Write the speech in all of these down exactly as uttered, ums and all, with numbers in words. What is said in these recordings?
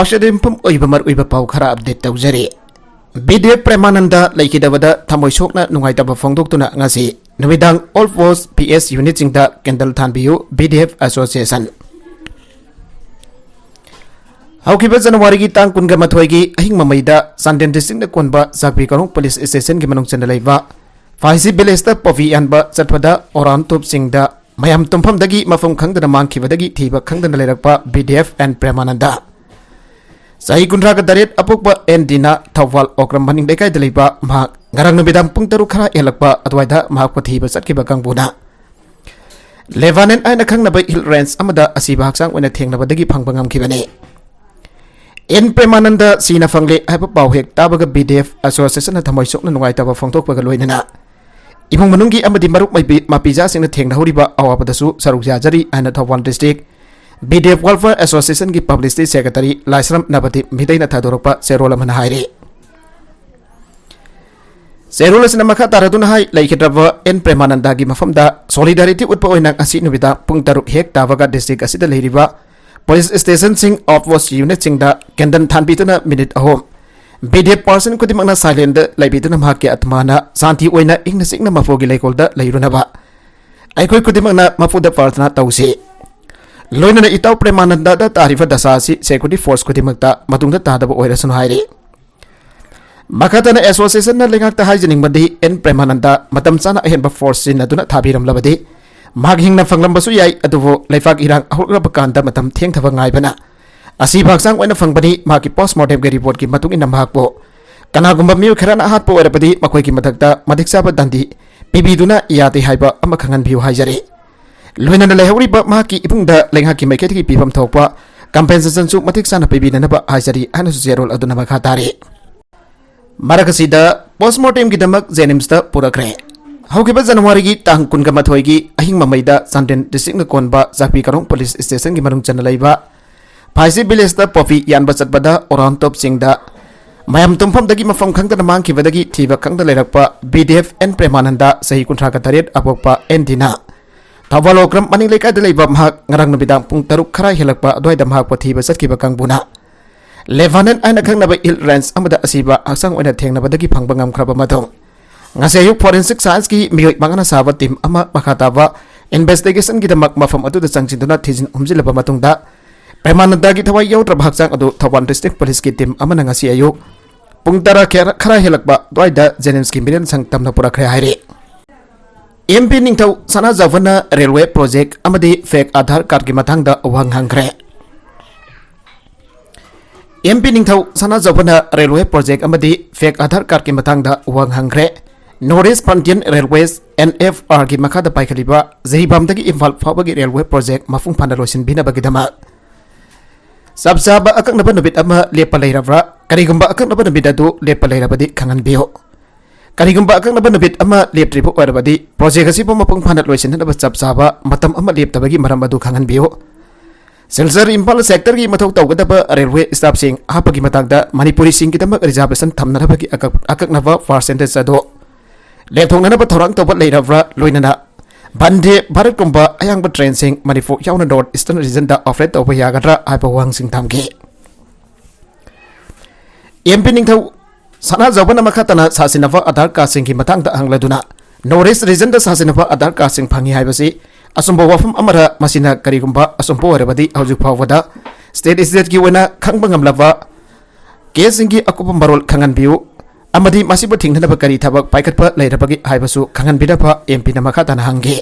ꯑꯁꯤꯗ ꯌꯨꯝꯐꯝ ꯑꯣꯏꯕ ꯃꯔꯨꯑꯣꯏꯕ ꯄꯥꯎ ꯈꯔ ꯑꯞꯗꯦꯠ ꯇꯧꯖꯔꯤ꯫ ꯕꯤ ꯗꯤ ꯑꯦꯐ ꯄ꯭ꯔꯦꯃꯥꯅꯟꯗ ꯂꯩꯈꯤꯗꯕꯗ ꯊꯃꯣꯏ ꯁꯣꯛꯅ ꯅꯨꯡꯉꯥꯏꯇꯕ ꯐꯣꯡꯗꯣꯛꯇꯨꯅ ꯉꯁꯤ ꯅꯨꯃꯤꯗꯥꯡ ꯑꯣꯜ ꯄꯣꯁ ꯄꯤ ꯑꯦꯁ ꯌꯨꯅꯤꯠꯁꯤꯡꯗ ꯀꯦꯟꯗꯜ ꯊꯥꯟꯕꯤꯌꯨ, ꯕꯤ ꯗꯤ ꯑꯦꯐ ꯑꯦꯁꯣꯁꯤꯌꯦꯁꯟ꯫ ꯍꯧꯈꯤꯕ ꯖꯅꯋꯥꯔꯤꯒꯤ ꯇꯥꯡ ꯀꯨꯟꯒ ꯃꯥꯊꯣꯏꯒꯤ ꯑꯍꯤꯡ ꯃꯃꯩꯗ ꯆꯥꯟꯗꯦꯜ ꯗꯤꯁꯇ꯭ꯔꯤꯛꯅ ꯀꯣꯟꯕ ꯆꯥꯛꯄꯤ ꯀꯥꯔꯣꯡ ꯄꯨꯂꯤꯁ ꯁ꯭ꯇꯦꯁꯟꯒꯤ ꯃꯅꯨꯡ ꯆꯟꯅ ꯂꯩꯕ ꯐꯥꯏꯁꯤ ꯚꯤꯂꯦꯖꯇ ꯄꯣꯄꯤ ꯌꯥꯟꯕ ꯆꯠꯄꯗ ꯑꯣꯔꯥꯟ ꯇꯣꯞꯁꯤꯡꯗ ꯃꯌꯥꯝ ꯇꯨꯝꯐꯝꯗꯒꯤ ꯃꯐꯝ ꯈꯪꯗꯅ ꯃꯥꯡꯈꯤꯕꯗꯒꯤ ꯊꯤꯕ ꯈꯪꯗꯅ ꯂꯩꯔꯛꯄ ꯕꯤ ꯗꯤ ꯑꯦꯐ ꯑꯦꯟ ꯄ꯭ꯔꯦꯃꯥꯅꯟꯗ꯫ ꯆꯍꯤ ꯀꯨꯟꯊ꯭ꯔꯥꯒ ꯇꯔꯦꯠ ꯑꯄꯣꯛꯄ ꯑꯦꯟ ꯗꯤꯅ ꯊꯧꯕꯥꯜ ꯑꯣꯀ꯭ꯔꯝ ꯃꯅꯤꯡ ꯂꯩꯀꯥꯏꯗ ꯂꯩꯕ ꯃꯍꯥꯛ ꯉꯔꯥꯡ ꯅꯨꯃꯤꯗꯥꯡ ꯄꯨꯡ ꯇꯔꯨꯛ ꯈꯔ ꯍꯦꯜꯂꯛꯄ ꯑꯗꯨꯋꯥꯏꯗ ꯃꯍꯥꯛꯄꯨ ꯊꯤꯕ ꯆꯠꯈꯤꯕ ꯀꯥꯡꯕꯨꯅ ꯂꯦꯕꯥꯅꯟ ꯍꯥꯏꯅ ꯈꯪꯅꯕ ꯍꯤꯜ ꯔꯦꯟꯖ ꯑꯃꯗ ꯑꯁꯤꯕ ꯍꯛꯆꯥꯡ ꯑꯣꯏꯅ ꯊꯦꯡꯅꯕꯗꯒꯤ ꯐꯪꯕ ꯉꯝꯈꯤꯕꯅꯤ꯫ ꯑꯦꯟ ꯄ꯭ꯔꯦꯃꯥꯅꯟꯗ ꯁꯤꯅ ꯐꯪꯂꯦ ꯍꯥꯏꯕ ꯄꯥꯎ ꯍꯦꯛ ꯇꯥꯕꯒ ꯕꯤ ꯗꯤ ꯑꯦꯐ ꯑꯦꯁꯣꯁꯤꯌꯦꯁꯟꯅ ꯊꯃꯣꯏ ꯁꯣꯛꯅ ꯅꯨꯡꯉꯥꯏꯇꯕ ꯐꯣꯡꯗꯣꯛꯄꯒ ꯂꯣꯏꯅꯅ ꯏꯃꯨꯡ ꯃꯅꯨꯡꯒꯤ ꯑꯃꯗꯤ ꯃꯔꯨꯞ ꯃꯄꯤ-, ꯃꯄꯤꯖꯥꯁꯤꯡꯅ ꯊꯦꯡꯅꯍꯧꯔꯤꯕ ꯑꯋꯥꯕꯗꯁꯨ ꯁꯔꯨꯛ ꯌꯥꯖꯔꯤ ꯍꯥꯏꯅ Thoubal district B D F welfare ꯑꯦꯁꯣꯁꯤꯌꯦꯁꯟꯒꯤ ꯄꯕ꯭ꯂꯤꯁꯤꯇꯤ ꯁꯦꯀ꯭ꯔꯦꯇꯔꯤ ꯂꯥꯏꯁ꯭ꯔꯝ ꯅꯕꯗꯤꯞ ꯃꯤꯇꯩꯅ ꯊꯥꯗꯣꯔꯛꯄ ꯆꯦꯔꯣꯜ ꯑꯃꯅ ꯍꯥꯏꯔꯤ꯫ ꯆꯦꯔꯣꯜ ꯑꯁꯤꯅ ꯃꯈꯥ ꯇꯥꯔꯗꯨꯅ ꯍꯥꯏ, ꯂꯩꯈꯤꯗ꯭ꯔꯕ ꯑꯦꯟ ꯄ꯭ꯔꯦꯃꯥꯅꯟꯗꯒꯤ ꯃꯐꯝꯗ ꯁꯣꯂꯤꯗꯥꯔꯤꯇꯤ ꯎꯠꯄ ꯑꯣꯏꯅ ꯉꯁꯤ ꯅꯨꯃꯤꯗꯥꯡ ꯄꯨꯡ ꯇꯔꯨꯛ ꯍꯦꯛ ꯇꯥꯕꯒ ꯗꯤꯁꯇ꯭ꯔꯤꯛ ꯑꯁꯤꯗ ꯂꯩꯔꯤꯕ ꯄꯨꯂꯤꯁ ꯁ꯭ꯇꯦꯁꯟꯁꯤꯡ, ꯑꯥꯎꯠ ꯄꯣꯁ ꯌꯨꯅꯤꯠꯁꯤꯡꯗ ꯀꯦꯟꯗꯜ ꯊꯥꯟꯕꯤꯗꯨꯅ ꯃꯤꯅꯤꯠ ꯑꯍꯨꯝ ꯕꯤ ꯗꯤ ꯑꯦꯐ ꯄꯥꯔꯁꯟ ꯈꯨꯗꯤꯡꯃꯛꯅ ꯁꯥꯏꯂꯦꯟꯗ ꯂꯩꯕꯤꯗꯨꯅ ꯃꯍꯥꯛꯀꯤ ꯑꯥꯇꯃꯥꯅ ꯁꯥꯟꯇꯤ ꯑꯣꯏꯅ ꯏꯪꯅ ꯆꯤꯛꯅ ꯃꯄꯨꯒꯤ ꯂꯩꯀꯣꯜꯗ ꯂꯩꯔꯨꯅꯕ ꯑꯩꯈꯣꯏ ꯈꯨꯗꯤꯡꯃꯛꯅ ꯃꯄꯨꯗ ꯄ꯭ꯔꯥꯔꯊꯅꯥ ꯇꯧꯁꯤ꯫ ꯂꯣꯏꯅꯅ ꯏꯇꯥꯎ ꯄ꯭ꯔꯦꯃꯥꯅꯟꯗꯗ ꯇꯥꯔꯤꯕ ꯗꯁꯥ ꯑꯁꯤ ꯁꯦꯀ꯭ꯌꯨꯔꯤꯇꯤ ꯐꯣꯔꯁ ꯈꯨꯗꯤꯡꯃꯛꯇ ꯃꯇꯨꯡꯗ ꯇꯥꯗꯕ ꯑꯣꯏꯔꯁꯅꯨ ꯍꯥꯏꯔꯤ꯫ ꯃꯈꯥ ꯇꯥꯅ ꯑꯦꯁꯣꯁꯤꯌꯦꯁꯟꯅ ꯂꯩꯉꯥꯛꯇ ꯍꯥꯏꯖꯅꯤꯡꯕꯗꯤ, ꯑꯦꯟ ꯄ꯭ꯔꯦꯃꯥꯅꯟꯗ ꯃꯇꯝ ꯆꯥꯅ ꯑꯍꯦꯟꯕ ꯐꯣꯔꯁ ꯁꯤꯖꯤꯟꯅꯗꯨꯅ ꯊꯥꯕꯤꯔꯝꯂꯕꯗꯤ ꯃꯍꯥꯛ ꯍꯤꯡꯅ ꯐꯪꯂꯝꯕꯁꯨ ꯌꯥꯏ, ꯑꯗꯨꯕꯨ ꯂꯩꯄꯥꯛ ꯏꯔꯥꯡ ꯍꯧꯔꯛꯂꯕ ꯀꯥꯟꯗ ꯃꯇꯝ ꯊꯦꯡꯊꯕ ꯉꯥꯏꯕꯅ ꯑꯁꯤꯕ ꯍꯛꯆꯥꯡ ꯑꯣꯏꯅ ꯐꯪꯕꯅꯤ꯫ ꯃꯍꯥꯛꯀꯤ ꯄꯣꯁꯃꯣꯔꯇꯦꯝꯒꯤ ꯔꯤꯄꯣꯔꯠꯀꯤ ꯃꯇꯨꯡ ꯏꯟꯅ ꯃꯍꯥꯛꯄꯨ ꯀꯅꯥꯒꯨꯝꯕ ꯃꯤꯑꯣꯏ ꯈꯔꯅ ꯍꯥꯠꯄ ꯑꯣꯏꯔꯕꯗꯤ ꯃꯈꯣꯏꯒꯤ ꯃꯊꯛꯇ ꯃꯇꯤꯛ ꯆꯥꯕ ꯗꯟꯗꯤ ꯄꯤꯕꯤꯗꯨꯅ ꯌꯥꯗꯦ ꯍꯥꯏꯕ ꯑꯃ ꯈꯪꯍꯟꯕꯤꯌꯨ ꯍꯥꯏꯖꯔꯤ꯫ ꯂꯣꯏꯅꯅ ꯂꯩꯍꯧꯔꯤꯕ ꯃꯍꯥꯛꯀꯤ ꯏꯃꯨꯡꯗ ꯂꯩꯉꯥꯛꯀꯤ ꯃꯥꯏꯀꯩꯗꯒꯤ ꯄꯤꯐꯝ ꯊꯣꯛꯄ ꯀꯝꯄꯦꯟꯁꯦꯁꯟꯁꯨ ꯃꯇꯤꯛ ꯆꯥꯅ ꯄꯤꯕꯤꯅꯅꯕ ꯍꯥꯏꯖꯔꯤ ꯍꯥꯏꯅꯁꯨ ꯆꯦꯔꯣꯜ ꯑꯗꯨꯅ ꯃꯈꯥ ꯇꯥꯔꯤ꯫ ꯃꯔꯛ ꯑꯁꯤꯗ ꯄꯣꯁꯃꯣꯔꯇꯦꯝꯒꯤꯗꯃꯛ ꯖꯦꯅꯤꯝꯁꯇ ꯄꯨꯔꯛꯈ꯭ꯔꯦ꯫ ꯍꯧꯈꯤꯕ ꯖꯅꯋꯥꯔꯤꯒꯤ ꯇꯥꯡ ꯀꯨꯟꯒ ꯃꯥꯊꯣꯏꯒꯤ ꯑꯍꯤꯡ ꯃꯃꯩꯗ ꯆꯥꯟꯗꯦꯜ ꯗꯤꯁꯇ꯭ꯔꯤꯛꯅ ꯀꯣꯟꯕ ꯆꯥꯛꯄꯤ ꯀꯥꯔꯣꯡ ꯄꯨꯂꯤꯁ ꯁ꯭ꯇꯦꯁꯟꯒꯤ ꯃꯅꯨꯡ ꯆꯟꯅ ꯂꯩꯕ ꯐꯥꯏꯁꯤ ꯚꯤꯂꯦꯖꯇ ꯄꯣꯄꯤ ꯌꯥꯟꯕ ꯆꯠꯄꯗ ꯑꯣꯔꯥꯟ ꯇꯣꯞꯁꯤꯡꯗ ꯃꯌꯥꯝ ꯇꯨꯝꯐꯝꯗꯒꯤ ꯃꯐꯝ ꯈꯪꯗꯅ ꯃꯥꯡꯈꯤꯕꯗꯒꯤ ꯊꯤꯕ ꯈꯪꯗ ꯂꯩꯔꯛꯄ ꯕꯤ ꯗꯤ ꯑꯦꯐ ꯑꯦꯟ ꯄ꯭ꯔꯦꯃꯥꯅꯟꯗ, ꯆꯍꯤ ꯀꯨꯟꯊ꯭ꯔꯥꯒ ꯇꯔꯦꯠ ꯑꯄꯣꯛꯄ ꯑꯦꯟ ꯗꯤꯅ ꯊꯧꯕꯥꯜ ꯑꯣꯀ꯭ꯔꯝ ꯃꯅꯤꯡ ꯂꯩꯀꯥꯏꯗ ꯂꯩꯕ ꯃꯍꯥꯛ ꯉꯔꯥꯡ ꯅꯨꯃꯤꯗꯥꯡ ꯄꯨꯡ ꯇꯔꯨꯛ ꯈꯔ ꯍꯦꯜꯂꯛꯄ ꯑꯗꯨꯋꯥꯏꯗ ꯃꯍꯥꯛꯄꯨ ꯊꯤꯕ ꯆꯠꯈꯤꯕ ꯀꯥꯡꯕꯨꯅ ꯂꯦꯚꯥꯅꯟ ꯍꯥꯏꯅ ꯈꯪꯅꯕ ꯍꯤꯜ ꯔꯦꯟꯖ ꯑꯃꯗ ꯑꯁꯤꯕ ꯍꯛꯆꯥꯡ ꯑꯣꯏꯅ ꯊꯦꯡꯅꯕꯗꯒꯤ ꯐꯪꯕ ꯉꯝꯈ꯭ꯔꯕ ꯃꯇꯨꯡ, ꯉꯁꯤ ꯑꯌꯨꯛ ꯐꯣꯔꯦꯟꯁꯤꯛ ꯁꯥꯏꯟꯁꯀꯤ ꯃꯤꯑꯣꯏ ꯃꯉꯥꯅ ꯁꯥꯕ ꯇꯤꯝ ꯑꯃ ꯃꯈꯥ ꯇꯥꯕ ꯏꯟꯚꯦꯁꯇꯤꯒꯦꯁꯟꯒꯤꯗꯃꯛ ꯃꯐꯝ ꯑꯗꯨꯗ ꯆꯪꯁꯤꯟꯗꯨꯅ ꯊꯤꯖꯤꯟ ꯍꯨꯝꯖꯤꯜꯂꯕ ꯃꯇꯨꯡꯗ, ꯄ꯭ꯔꯦꯃꯥꯅꯟꯗꯒꯤ ꯊꯋꯥꯏ ꯌꯥꯎꯗ꯭ꯔꯕ ꯍꯛꯆꯥꯡ ꯑꯗꯨ ꯊꯧꯕꯥꯜ ꯗꯤꯁꯇ꯭ꯔꯤꯛ ꯄꯨꯂꯤꯁꯀꯤ ꯇꯤꯝ ꯑꯃꯅ ꯉꯁꯤ ꯑꯌꯨꯛ ꯄꯨꯡ ꯇꯔꯥ ꯈꯦ-, ꯈꯔ ꯍꯦꯜꯂꯛꯄ ꯑꯗꯨꯋꯥꯏꯗ ꯖꯦꯅꯤꯝꯁꯀꯤ ꯃꯤꯔꯦꯟꯁꯪ ꯇꯝꯅ ꯄꯨꯔꯛꯈ꯭ꯔꯦ ꯍꯥꯏꯔꯤ꯫ ꯑꯦꯝ ꯄꯤ ꯅꯤꯡꯊꯧ ꯁꯅꯥꯖꯥꯎꯕꯅ ꯔꯦꯜꯋꯦ ꯄ꯭ꯔꯣꯖꯦꯛ ꯑꯃꯗꯤ ꯐꯦꯛ ꯑꯥꯙꯥꯔ ꯀꯥꯔꯗꯀꯤ ꯃꯇꯥꯡꯗ ꯋꯥꯍꯪ ꯍꯪꯈ꯭ꯔꯦ꯫ ꯑꯦꯝ ꯄꯤ ꯅꯤꯡꯊꯧ ꯁꯅꯥꯖꯥꯎꯕꯅ ꯔꯦꯜꯋꯦ ꯄ꯭ꯔꯣꯖꯦꯛ ꯑꯃꯗꯤ ꯐꯦꯛ ꯑꯥꯙꯥꯔ ꯀꯥꯔꯗꯀꯤ ꯃꯇꯥꯡꯗ ꯋꯥꯍꯪ ꯍꯪꯈ꯭ꯔꯦ꯫ North east ꯐ꯭ꯔꯟꯇꯤꯌꯟ railways, and F ꯑꯥꯔꯒꯤ ꯃꯈꯥꯗ ꯄꯥꯏꯈꯠꯂꯤꯕ ꯖꯤꯔꯤꯕꯥꯝꯗꯒꯤ ꯏꯝꯐꯥꯜ ꯐꯥꯎꯕꯒꯤ ꯔꯦꯜꯋꯦ ꯄ꯭ꯔꯣꯖꯦꯛ ꯃꯄꯨꯡ ꯐꯥꯅ ꯂꯣꯏꯁꯤꯟꯕꯤꯅꯕꯒꯤꯗꯃꯛ ꯆꯞ ꯆꯥꯕ ꯑꯀꯛꯅꯕ ꯅꯨꯃꯤꯠ ꯑꯃ ꯂꯦꯞꯄ ꯂꯩꯔꯕ꯭ꯔꯥ? ꯀꯔꯤꯒꯨꯝꯕ ꯑꯀꯛꯅꯕ ꯅꯨꯃꯤꯠ ꯑꯗꯨ ꯂꯦꯞꯄ ꯂꯩꯔꯕꯗꯤ ꯈꯪꯍꯟꯕꯤꯌꯨ꯫ ꯀꯔꯤꯒꯨꯝꯕ ꯑꯀꯛꯅꯕ ꯅꯨꯃꯤꯠ ꯑꯃ ꯂꯦꯞꯇ꯭ꯔꯤꯕ ꯑꯣꯏꯔꯕꯗꯤ, ꯄ꯭ꯔꯣꯖꯦꯛ ꯑꯁꯤꯕꯨ ꯃꯄꯨꯡ ꯐꯥꯅ ꯂꯣꯏꯁꯤꯟꯅꯅꯕ ꯆꯞ ꯆꯥꯕ ꯃꯇꯝ ꯑꯃ ꯂꯦꯞꯇꯕꯒꯤ ꯃꯔꯝ ꯑꯗꯨ ꯈꯪꯍꯟꯕꯤꯌꯨ꯫ ꯁꯤꯜꯆꯔ ꯏꯝꯐꯥꯜ ꯁꯦꯛꯇꯔꯒꯤ ꯃꯊꯧ ꯇꯧꯒꯗꯕ ꯔꯦꯜꯋꯦ ꯁ꯭ꯇꯥꯐꯁꯤꯡ ꯍꯥꯞꯄꯒꯤ ꯃꯇꯥꯡꯗ ꯃꯅꯤꯄꯨꯔꯤꯁꯤꯡꯒꯤꯗꯃꯛ ꯔꯤꯖꯥꯔꯕꯦꯁꯟ ꯊꯝꯅꯅꯕꯒꯤ ꯑꯀꯛ-, ꯑꯀꯛꯅꯕ ꯄꯥꯔꯁꯦꯟꯇꯦꯖ ꯑꯗꯨ ꯂꯦꯞꯊꯣꯛꯅꯅꯕ ꯊꯧꯔꯥꯡ ꯇꯧꯕ ꯂꯩꯔꯕ꯭ꯔꯥ? ꯂꯣꯏꯅꯅ ꯚꯟꯗꯦ ꯚꯥꯔꯠꯀꯨꯝꯕ ꯑꯌꯥꯡꯕ ꯇ꯭ꯔꯦꯟꯁꯤꯡ ꯃꯅꯤꯄꯨꯔ ꯌꯥꯎꯅ ꯅꯣꯔꯠ ꯏꯁꯇꯔꯟ ꯔꯤꯖꯟꯗ ꯑꯣꯄꯔꯦꯠ ꯇꯧꯕ ꯌꯥꯒꯗ꯭ꯔꯥ ꯍꯥꯏꯕ ꯋꯥꯍꯪꯁꯤꯡ ꯊꯝꯈꯤ꯫ ꯑꯦꯝ ꯄꯤ ꯅꯤꯡꯊꯧ ꯁꯅꯥꯖꯥꯎꯕꯅ ꯃꯈꯥ ꯇꯥꯅ ꯁꯥꯁꯤꯟꯅꯕ ꯑꯥꯙꯥꯔ ꯀꯥꯔꯗꯁꯤꯡꯒꯤ ꯃꯇꯥꯡꯗ ꯍꯪꯂꯗꯨꯅ, ꯅꯣꯔꯠ ꯏꯁ ꯔꯤꯖꯟꯗ ꯁꯥꯁꯤꯟꯅꯕ ꯑꯥꯙꯥꯔ ꯀꯥꯔꯗꯁꯤꯡ ꯐꯪꯉꯤ ꯍꯥꯏꯕꯁꯤ ꯑꯆꯨꯝꯕ ꯋꯥꯐꯝ ꯑꯃꯔ? ꯃꯁꯤꯅ ꯀꯔꯤꯒꯨꯝꯕ ꯑꯆꯨꯝꯕ ꯑꯣꯏꯔꯕꯗꯤ, ꯍꯧꯖꯤꯛ ꯐꯥꯎꯕꯗ ꯁ꯭ꯇꯦꯠ ꯁ꯭ꯇꯦꯠꯀꯤ ꯑꯣꯏꯅ ꯈꯪꯕ ꯉꯝꯂꯕ ꯀꯦꯁꯁꯤꯡꯒꯤ ꯑꯀꯨꯞꯄ ꯃꯔꯣꯜ ꯈꯪꯍꯟꯕꯤꯌꯨ ꯑꯃꯗꯤ ꯃꯁꯤꯕꯨ ꯊꯤꯡꯅꯅꯕ ꯀꯔꯤ ꯊꯕꯛ ꯄꯥꯏꯈꯠꯄ ꯂꯩꯔꯕꯒꯦ ꯍꯥꯏꯕꯁꯨ ꯈꯪꯍꯟꯕꯤꯅꯕ ꯑꯦꯝ ꯄꯤꯅ ꯃꯈꯥ ꯇꯥꯅ ꯍꯪꯈꯤ꯫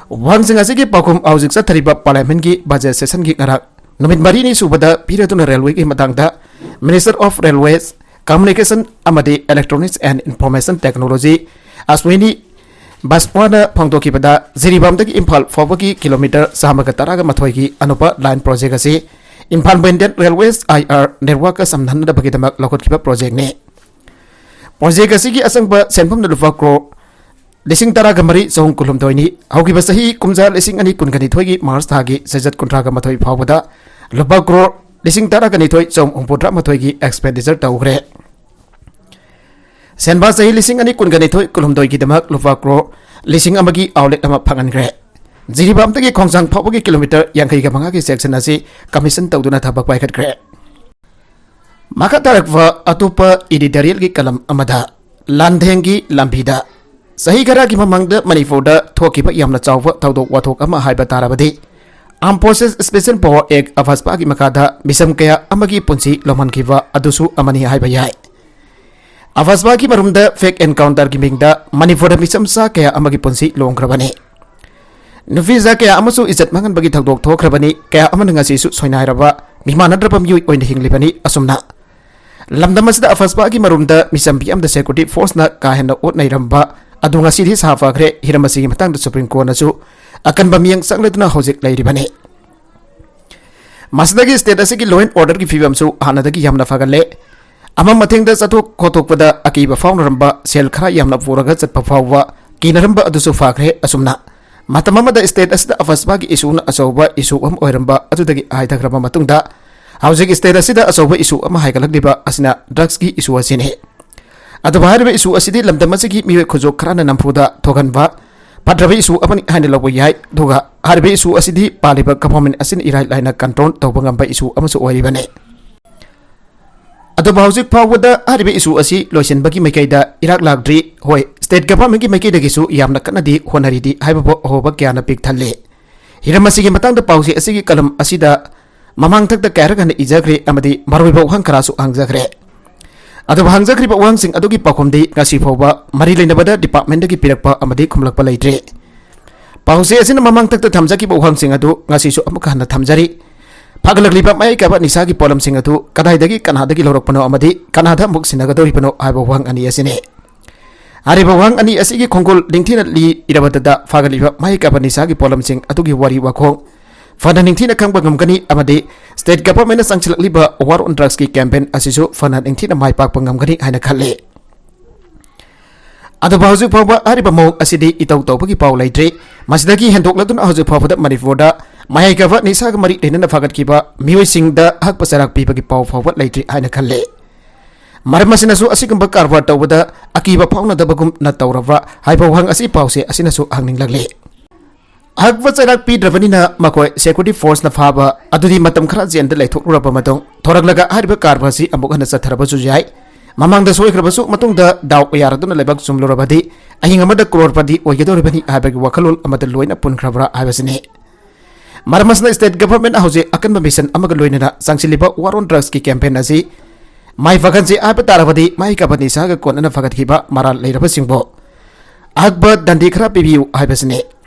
ꯋꯥꯍꯪꯁꯤꯡ ꯑꯁꯤꯒꯤ ꯄꯥꯎꯈꯨꯝ ꯍꯧꯖꯤꯛ ꯆꯠꯊꯔꯤꯕ ꯄꯥꯔꯂꯤꯌꯥꯃꯦꯟꯒꯤ ꯕꯖꯦꯠ ꯁꯦꯁꯟꯒꯤ ꯉꯔꯥꯡ ꯅꯨꯃꯤꯠ ꯃꯔꯤꯅꯤ ꯁꯨꯕꯗ ꯄꯤꯔꯗꯨꯅ ꯔꯦꯜꯋꯦꯒꯤ ꯃꯇꯥꯡꯗ Minister of Railways, Communication ꯑꯃꯗꯤ Electronics and Information Technology Aswini ꯕꯥꯖꯄꯥꯅ ꯐꯣꯡꯗꯣꯛꯈꯤꯕꯗ, ꯖꯤꯔꯤꯕꯥꯝꯗꯒꯤ Imphal ꯐꯥꯎꯕꯒꯤ ꯀꯤꯂꯣꯃꯤꯇꯔ ꯆꯥꯝꯃꯒ ꯇꯔꯥꯒ ꯃꯥꯊꯣꯏꯒꯤ ꯑꯅꯧꯕ ꯂꯥꯏꯟ ꯄ꯭ꯔꯣꯖꯦꯛ ꯑꯁꯤ Impal Indian Railways, I R, network ꯀ ꯁꯝꯅꯍꯟꯅꯕꯒꯤꯗꯃꯛ ꯂꯧꯈꯠꯈꯤꯕ ꯄ꯭ꯔꯣꯖꯦꯛꯅꯤ꯫ ꯄ꯭ꯔꯣꯖꯦꯛ ꯑꯁꯤꯒꯤ ꯑꯆꯪꯕ ꯁꯦꯟꯐꯝꯅ ꯂꯨꯄꯥ ꯀ꯭ꯔꯣꯔ ꯂꯤꯁꯤꯡ ꯇꯔꯥꯒ ꯃꯔꯤ ꯆꯍꯨꯝ ꯀꯨꯟꯍꯨꯝꯗꯣꯏꯅꯤ꯫ ꯍꯧꯈꯤꯕ ꯆꯍꯤ ꯀꯨꯝꯖꯥ ꯂꯤꯁꯤꯡ ꯑꯅꯤ ꯀꯨꯟꯒ ꯅꯤꯊꯣꯏꯒꯤ ꯃꯥꯔꯆ ꯊꯥꯒꯤ ꯆꯩꯆꯠ ꯀꯨꯟꯊ꯭ꯔꯥꯒ ꯃꯥꯊꯣꯏ ꯐꯥꯎꯕꯗ ꯂꯨꯄꯥ ꯀ꯭ꯔꯣꯔ ꯂꯤꯁꯤꯡ ꯇꯔꯥꯒ ꯅꯤꯊꯣꯏ ꯆꯍꯨꯝ ꯍꯨꯝꯐꯨꯇꯔꯥ ꯃꯥꯊꯣꯏꯒꯤ ꯑꯦꯛꯁꯄꯦꯟꯗꯤꯆꯔ ꯇꯧꯈ꯭ꯔꯦ꯫ ꯁꯦꯟꯕꯥ ꯆꯍꯤ ꯂꯤꯁꯤꯡ ꯑꯅꯤ ꯀꯨꯟꯒ ꯅꯤꯊꯣꯏ ꯀꯨꯟꯍꯨꯝꯗꯣꯏꯒꯤꯗꯃꯛ ꯂꯨꯄꯥ ꯀ꯭ꯔꯣꯔ ꯂꯤꯁꯤꯡ ꯑꯃꯒꯤ ꯑꯥꯎꯠꯂꯦꯠ ꯑꯃ ꯐꯪꯍꯟꯈ꯭ꯔꯦ꯫ ꯖꯤꯔꯤꯕꯥꯝꯗꯒꯤ ꯈꯣꯡꯖꯪ ꯐꯥꯎꯕꯒꯤ ꯀꯤꯂꯣꯃꯤꯇꯔ ꯌꯥꯡꯈꯩꯒ ꯃꯉꯥꯒꯤ ꯁꯦꯛꯁꯟ ꯑꯁꯤ ꯀꯃꯤꯁꯟ ꯇꯧꯗꯨꯅ ꯊꯕꯛ ꯄꯥꯏꯈꯠꯈ꯭ꯔꯦ꯫ ꯃꯈꯥ ꯇꯥꯔꯛꯄ ꯑꯇꯣꯞꯄ editorialꯒꯤ column ꯑꯃꯗ, ꯂꯥꯟꯊꯦꯡꯒꯤ ꯂꯝꯕꯤꯗ꯫ ꯆꯍꯤ ꯈꯔꯒꯤ ꯃꯃꯥꯡꯗ ꯃꯅꯤꯄꯨꯔꯗ ꯊꯣꯛꯈꯤꯕ ꯌꯥꯝꯅ ꯆꯥꯎꯕ ꯊꯧꯗꯣꯛ ꯋꯥꯊꯣꯛ ꯑꯃ ꯍꯥꯏꯕ ꯇꯥꯔꯕꯗꯤ, Armed Forces Special Power Act, AFSPAꯒꯤ ꯃꯈꯥꯗ ꯃꯤꯆꯝ ꯀꯌꯥ ꯑꯃꯒꯤ ꯄꯨꯟꯁꯤ ꯂꯧꯍꯟꯈꯤꯕ ꯑꯗꯨꯁꯨ ꯑꯃꯅꯤ ꯍꯥꯏꯕ ꯌꯥꯏ꯫ AFSPAꯒꯤ ꯃꯔꯨꯝꯗ fake encounterꯒꯤ ꯃꯤꯡꯗ ꯃꯅꯤꯄꯨꯔꯗ ꯃꯤꯆꯝꯆꯥ ꯀꯌꯥ ꯑꯃꯒꯤ ꯄꯨꯟꯁꯤ ꯂꯣꯡꯈ꯭ꯔꯕꯅꯤ꯫ ꯅꯨꯄꯤꯖꯥ ꯀꯌꯥ ꯑꯃꯁꯨ ꯏꯖꯠ ꯃꯥꯡꯍꯟꯕꯒꯤ ꯊꯧꯗꯣꯛ ꯊꯣꯛꯈ꯭ꯔꯕꯅꯤ꯫ ꯀꯌꯥ ꯑꯃꯅ ꯉꯁꯤꯁꯨ ꯁꯣꯏꯅꯥꯏꯔꯕ, ꯃꯤꯃꯥꯟꯅꯗ꯭ꯔꯕ ꯃꯤꯑꯣꯏ ꯑꯣꯏꯅ ꯍꯤꯡꯂꯤꯕꯅꯤ꯫ ꯑꯁꯨꯝꯅ ꯂꯝꯗꯝ ꯑꯁꯤꯗ AFSPAꯒꯤ ꯃꯔꯨꯝꯗ ꯃꯤꯆꯝ ꯃꯤꯌꯥꯝꯗ security forceꯅ ꯀꯥ ꯍꯦꯟꯅ ꯑꯣꯠ ꯅꯩꯔꯝꯕ ꯑꯗꯨ ꯉꯁꯤꯗꯤ ꯁꯥ ꯐꯈ꯭ꯔꯦ꯫ ꯍꯤꯔꯝ ꯑꯁꯤꯒꯤ ꯃꯇꯥꯡꯗ Supreme Courtꯅꯁꯨ ꯑꯀꯟꯕ ꯃꯤꯠꯌꯦꯡ ꯆꯪꯂꯗꯨꯅ ꯍꯧꯖꯤꯛ ꯂꯩꯔꯤꯕꯅꯤ꯫ ꯃꯁꯤꯗꯒꯤ state ꯑꯁꯤꯒꯤ law and orderꯒꯤ ꯐꯤꯕꯝꯁꯨ ꯍꯥꯟꯅꯗꯒꯤ ꯌꯥꯝꯅ ꯐꯒꯠꯂꯦ꯫ ꯑꯃꯝ ꯑꯊꯦꯡꯗ ꯆꯠꯊꯣꯛ ꯈꯣꯠꯇꯣꯛꯄꯗ ꯑꯀꯤꯕ ꯐꯥꯎꯅꯔꯝꯕ, ꯁꯦꯜ ꯈꯔ ꯌꯥꯝꯅ ꯄꯨꯔꯒ ꯆꯠꯄ ꯐꯥꯎꯕ ꯀꯤꯅꯔꯝꯕ ꯑꯗꯨꯁꯨ ꯐꯈ꯭ꯔꯦ꯫ ꯑꯁꯨꯝꯅ ꯃꯇꯝ ꯑꯃꯗ state ꯑꯁꯤꯗ AFSPAꯒꯤ issueꯅ ꯑꯆꯧꯕ issue ꯑꯃ ꯑꯣꯏꯔꯝꯕ ꯑꯗꯨꯗꯒꯤ ꯍꯥꯏꯊꯈ꯭ꯔꯕ ꯃꯇꯨꯡꯗ, ꯍꯧꯖꯤꯛ state ꯑꯁꯤꯗ ꯑꯆꯧꯕ issue ꯑꯃ ꯍꯥꯏꯒꯠꯂꯛꯂꯤꯕ ꯑꯁꯤꯅ drugsꯀꯤ issue ꯑꯁꯤꯅꯤ꯫ ꯑꯗꯨꯕꯨ ꯍꯥꯏꯔꯤꯕ issue ꯑꯁꯤꯗꯤ ꯂꯝꯗꯝ ꯑꯁꯤꯒꯤ ꯃꯤꯑꯣꯏ ꯈꯨꯖꯣꯛ ꯈꯔꯅ ꯅꯝꯐꯨꯗ ꯊꯣꯛꯍꯟꯕ ꯐꯠꯇ꯭ꯔꯕ issue ꯑꯃꯅꯤ ꯍꯥꯏꯅ ꯂꯧꯕ ꯌꯥꯏ꯫ ꯑꯗꯨꯒ ꯍꯥꯏꯔꯤꯕ issue ꯑꯁꯤꯗꯤ ꯄꯥꯜꯂꯤꯕ government ꯑꯁꯤꯅ ꯏꯔꯥꯏ ꯂꯥꯏꯅ control ꯇꯧꯕ ꯉꯝꯕ issue ꯑꯃꯁꯨ ꯑꯣꯏꯔꯤꯕꯅꯤ꯫ ꯑꯗꯨꯕꯨ ꯍꯧꯖꯤꯛ ꯐꯥꯎꯕꯗ ꯍꯥꯏꯔꯤꯕ issue ꯑꯁꯤ ꯂꯣꯏꯁꯤꯟꯕꯒꯤ ꯃꯥꯏꯀꯩꯗ ꯏꯔꯥꯛ ꯂꯥꯛꯇ꯭ꯔꯤ꯫ ꯍꯣꯏ, state governmentꯀꯤ ꯃꯥꯏꯀꯩꯗꯒꯤꯁꯨ ꯌꯥꯝꯅ ꯀꯟꯅꯗꯤ ꯍꯣꯠꯅꯔꯤꯗꯤ ꯍꯥꯏꯕꯕꯨ ꯑꯍꯣꯕ ꯀꯌꯥꯅ ꯄꯤꯛ ꯊꯜꯂꯤ꯫ ꯍꯤꯔꯝ ꯑꯁꯤꯒꯤ ꯃꯇꯥꯡꯗ ꯄꯥꯎꯆꯦ ꯑꯁꯤꯒꯤ column ꯑꯁꯤꯗ ꯃꯃꯥꯡꯊꯛꯇ ꯀꯌꯥꯔꯛ ꯍꯟꯅ ꯏꯖꯈ꯭ꯔꯦ ꯑꯃꯗꯤ ꯃꯔꯨꯑꯣꯏꯕ ꯋꯥꯍꯪ ꯈꯔꯁꯨ ꯍꯪꯖꯈ꯭ꯔꯦ꯫ ꯑꯗꯨꯕꯨ ꯍꯪꯖꯈ꯭ꯔꯤꯕ ꯋꯥꯍꯪꯁꯤꯡ ꯑꯗꯨꯒꯤ ꯄꯥꯎꯈꯨꯝꯗꯤ ꯉꯁꯤ ꯐꯥꯎꯕ ꯃꯔꯤ ꯂꯩꯅꯕꯗ departmentꯇꯒꯤ ꯄꯤꯔꯛꯄ ꯑꯃꯗꯤ ꯈꯨꯝꯂꯛꯄ ꯂꯩꯇ꯭ꯔꯤ꯫ ꯄꯥꯎꯆꯦ ꯑꯁꯤꯅ ꯃꯃꯥꯡꯊꯛꯇ ꯊꯝꯖꯈꯤꯕ ꯋꯥꯍꯪꯁꯤꯡ ꯑꯗꯨ ꯉꯁꯤꯁꯨ ꯑꯃꯨꯛ ꯍꯟꯅ ꯊꯝꯖꯔꯤ꯫ ꯐꯒꯠꯂꯛꯂꯤꯕ ꯃꯌꯥꯏ ꯀꯥꯕ ꯅꯤꯁꯥꯒꯤ ꯄꯣꯠꯂꯝꯁꯤꯡ ꯑꯗꯨ ꯀꯗꯥꯏꯗꯒꯤ ꯀꯅꯥꯗꯒꯤ ꯂꯧꯔꯛꯄꯅꯣ ꯑꯃꯗꯤ ꯀꯅꯥꯗ ꯑꯃꯨꯛ ꯁꯤꯟꯅꯒꯗꯧꯔꯤꯕꯅꯣ ꯍꯥꯏꯕ ꯋꯥꯍꯪ ꯑꯅꯤ ꯑꯁꯤꯅꯤ꯫ ꯍꯥꯏꯔꯤꯕ ꯋꯥꯍꯪ ꯑꯅꯤ ꯑꯁꯤꯒꯤ ꯈꯣꯡꯒꯨꯜ ꯅꯤꯡꯊꯤꯅ ꯂꯤ ꯏꯔꯕꯗꯗ ꯐꯒꯠꯂꯤꯕ ꯃꯍꯩ ꯀꯥꯕ ꯅꯤꯁꯥꯒꯤ ꯄꯣꯠꯂꯝꯁꯤꯡ ꯑꯗꯨꯒꯤ ꯋꯥꯔꯤ ꯋꯥꯈꯣꯡ ꯐꯅ ꯅꯤꯡꯊꯤꯅ ꯈꯪꯕ ꯉꯝꯒꯅꯤ ꯑꯃꯗꯤ state governmentꯅ ꯆꯪꯁꯤꯜꯂꯛꯂꯤꯕ war on drugsꯀꯤ campaign ꯑꯁꯤꯁꯨ ꯐꯅ ꯅꯤꯡꯊꯤꯅ ꯃꯥꯏ ꯄꯥꯛꯄ ꯉꯝꯒꯅꯤ ꯍꯥꯏꯅ ꯈꯜꯂꯤ꯫ ꯑꯗꯨꯕꯨ ꯍꯧꯖꯤꯛ ꯐꯥꯎꯕ ꯍꯥꯏꯔꯤꯕ ꯃꯑꯣꯡ ꯑꯁꯤꯗꯤ ꯏꯇꯧ ꯇꯧꯕꯒꯤ ꯄꯥꯎ ꯂꯩꯇ꯭ꯔꯤ꯫ ꯃꯁꯤꯗꯒꯤ ꯍꯦꯟꯗꯣꯛꯂꯗꯨꯅ ꯍꯧꯖꯤꯛ ꯐꯥꯎꯕꯗ ꯃꯅꯤꯄꯨꯔꯗ ꯃꯌꯥꯏ ꯀꯥꯕ ꯅꯤꯁꯥꯒ ꯃꯔꯤ ꯂꯩꯅꯅ ꯐꯒꯠꯈꯤꯕ ꯃꯤꯑꯣꯏꯁꯤꯡꯗ ꯑꯍꯛꯄ ꯆꯩꯔꯥꯛ ꯄꯤꯕꯒꯤ ꯄꯥꯎ ꯐꯥꯎꯕ ꯂꯩꯇ꯭ꯔꯤ ꯍꯥꯏꯅ ꯈꯜꯂꯤ꯫ ꯃꯔꯝ ꯑꯁꯤꯅꯁꯨ ꯑꯁꯤꯒꯨꯝꯕ ꯀꯔꯕꯥꯔ ꯇꯧꯕꯗ ꯑꯀꯤꯕ ꯐꯥꯎꯅꯗꯕꯒꯨꯝꯅ ꯇꯧꯔꯕ꯭ꯔꯥ ꯍꯥꯏꯕ ꯋꯥꯍꯪ ꯑꯁꯤ ꯄꯥꯎꯆꯦ ꯑꯁꯤꯅꯁꯨ ꯍꯪꯅꯤꯡꯂꯛꯂꯤ꯫ ꯑꯍꯛꯄ ꯆꯩꯔꯥꯛ ꯄꯤꯗ꯭ꯔꯕꯅꯤꯅ ꯃꯈꯣꯏ security forceꯅ ꯐꯥꯕ ꯑꯗꯨꯗꯤ ꯃꯇꯝ ꯈꯔ ꯖꯦꯜꯗ ꯂꯩꯊꯣꯛꯂꯨꯔꯕ ꯃꯇꯨꯡ ꯊꯣꯔꯛꯂꯒ ꯍꯥꯏꯔꯤꯕ ꯀꯥꯔꯕꯥꯔ ꯑꯁꯤ ꯑꯃꯨꯛ ꯍꯟꯅ ꯆꯠꯊꯔꯕꯁꯨ ꯌꯥꯏ꯫ ꯃꯃꯥꯡꯗ ꯁꯣꯏꯈ꯭ꯔꯕꯁꯨ ꯃꯇꯨꯡꯗ ꯗꯥꯎ ꯌꯥꯔꯗꯨꯅ ꯂꯥꯏꯕꯛ ꯆꯨꯝꯂꯨꯔꯕꯗꯤ ꯑꯍꯤꯡ ꯑꯃꯗ ꯀ꯭ꯔꯣꯔꯄꯇꯤ ꯑꯣꯏꯒꯗꯧꯔꯤꯕꯅꯤ ꯍꯥꯏꯕꯒꯤ ꯋꯥꯈꯜꯂꯣꯟ ꯑꯃꯗ ꯂꯣꯏꯅ ꯄꯨꯟꯈ꯭ꯔꯕ꯭ꯔꯥ ꯍꯥꯏꯕꯁꯤꯅꯤ꯫ ꯃꯔꯝ ꯑꯁꯤꯅ state government ꯍꯧꯖꯤꯛ ꯑꯀꯟꯕ mission ꯑꯃꯒ ꯂꯣꯏꯅꯅ ꯆꯪꯁꯤꯜꯂꯤꯕ war on drugsꯀꯤ campaign ꯑꯁꯤ ꯃꯥꯏ ꯄꯥꯛꯍꯟꯁꯤ ꯍꯥꯏꯕ ꯇꯥꯔꯕꯗꯤ ꯃꯍꯩ ꯀꯥꯕ ꯅꯤꯁꯥꯒ ꯀꯣꯟꯅꯅ ꯐꯒꯠꯈꯤꯕ ꯃꯔꯥꯜ ꯂꯩꯔꯕꯁꯤꯡꯕꯨ ꯑꯍꯛꯄ ꯗꯟꯗꯤ ꯈꯔ ꯄꯤꯕꯤꯌꯨ ꯍꯥꯏꯕꯁꯤꯅꯤ꯫